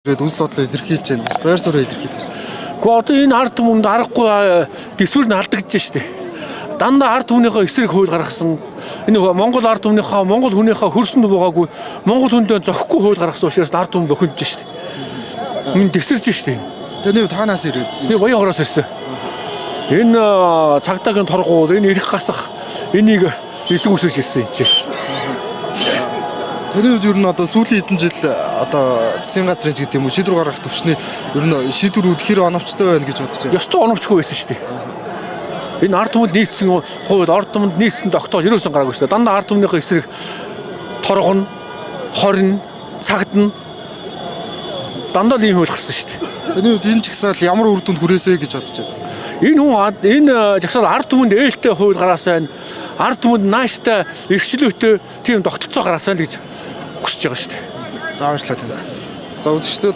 Тэгээд үзэл бодлоо илэрхийлж байна. Бас байр сууриа илэрхийлж байна. Гэхдээ одоо энэ ард түмэнд аргагүй төсвөр нь алдагдж штэ. Дандаа ард түмнийхээ эсрэг хууль гаргасан. Энэ Монгол ард түмнийхээ, Монгол хүнийхээ хөрсөнд буугаагүй, Монгол хүндээ зохихгүй хууль гаргасан учраас ард түмэн бохиндж штэ. Энэ дэвсэрч штэ. Таны хувьд хаанаас ирээд? Би Баян хороос ирсэн. Энэ цагдаагийн торгуул, энэ эрх гасах, энийг эсрэг үсэж ирсэн юм чи. Таны хувьд ер нь одоо сүүлийн хэдэн жил одоо засгийн газрын ч гэдэг юм уу, шийдвэр гаргах төвшний ер нь шийдвэрүүд хэр оновчтой байна гэж бодож байна? Ёстой оновчгүй байсан шүү дээ. Энэ ард түмэнд нийцсэн хууль, ард түмэнд нийцсэн тогтоол ерөөсөн гараагүй шүү дээ. Дандаа ард түмнийхээ эсрэг торгоно, хорно, цагдана. Дандаа л ийм хууль гарсан шүү дээ. Таны хувьд энэ жагсаал ямар үр дүнд хүрээсэй гэж бодож байна? Энэ хүн энэ жагсаал ард түмэнд ээлтэй хууль гараасай, ард түмэнд нааштай эрхчлөөтэй тийм тогтолцоо гараасай л гэж хүсэж байгаа шүү дээ. За, баярлалаа танд. За, үзэгчдээ.